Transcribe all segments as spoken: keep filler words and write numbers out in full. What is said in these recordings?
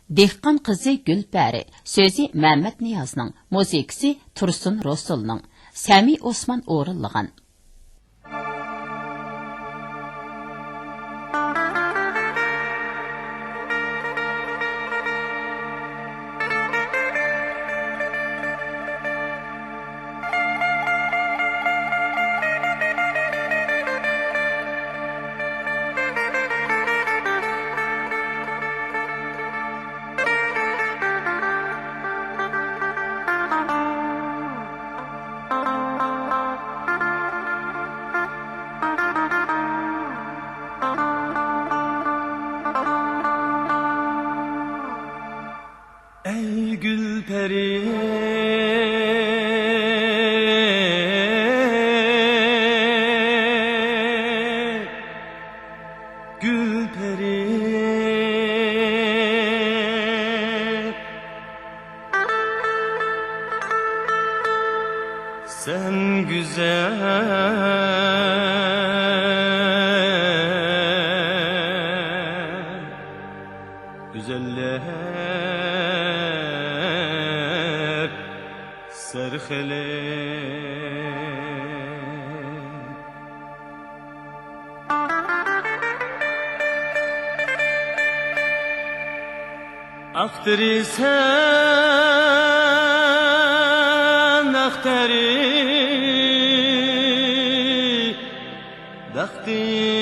دېھقان قىزى گۈلپەرى، سۆزى مەمەتنىيازنىڭ، مۇزىكىسى تۇرسۇن رۇسۇلنىڭ، سەمى ئوسمان ئورۇنلىغان. ئەي گۈلپەرى، گۈلپەرى، سەن گۈزەل، گۈزەللەر سەرخىلى. ئاختىرىسەن، ئاختىرى بەختىمنى.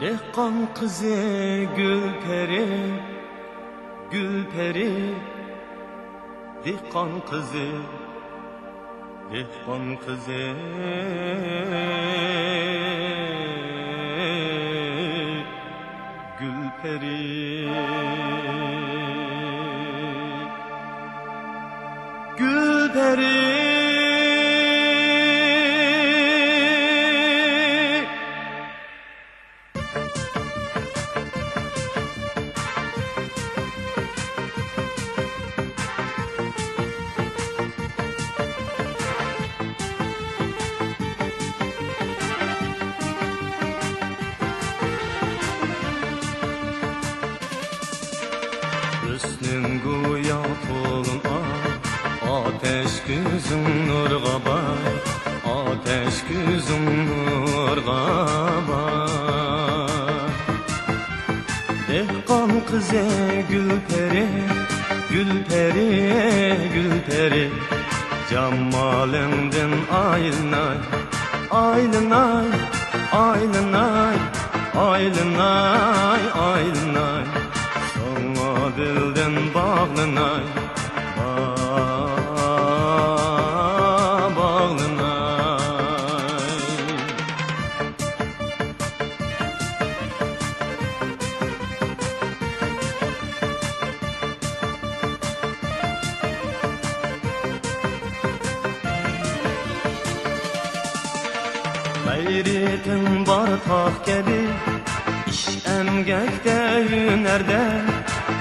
دېھقان قىزى گۈلپەرى، گۈلپەرى، دېھقان قىزى، دېھقان قىزى، گۈلپەرى، گۈلپەرى. ھۆسنۈڭ گويا تولۇن ئاي، ئاتەش كۆزۈڭ نۇرغا باي، ئاتەش كۆزۈڭ نۇرغا باي. دېھقان قىزى گۈلپەرى، گۈلپەرى، گۈلپەرى، جامالىڭدىن ئايلىناي، ئايلىناي، ئايلىناي، ئايلىناي، ئايلىناي، ساڭا دىلدىن باغلىناي، با-، باغلىناي. غەيرىتىڭ بار تاغ كەبى، ئىش ئەمگەكتە ھۈنەردە،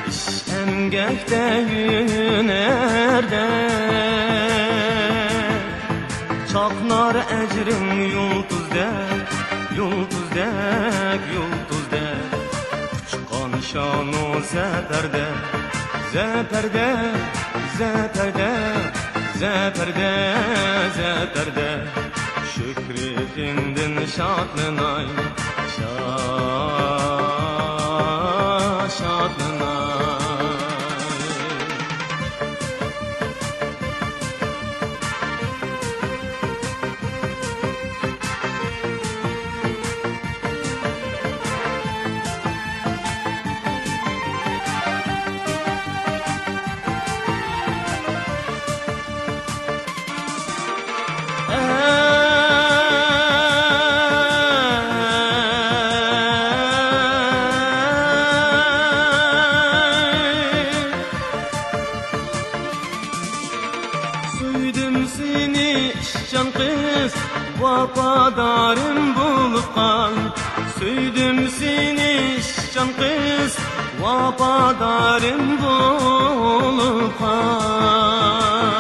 ئىش ئەمگەكتە ھۈنەردە. چاقنار ئەجرىڭ يۇلتۇزدەك، يۇلتۇزدەك، يۇلتۇزدەك. ئۇچقان شانۇ زەپەردە، زەپەردە، زەپەردە، زەپەردە، زەپەردە. شۈكرىتىڭدىن شادلىناي، شا-، شادلىناي. سۆيدۈم سېنى ئىشچان قىز، ۋاپادارىم بولۇپ قال. سۆيدۈم سېنى ئىشچان قىز، ۋاپادارىم بولۇپ قال.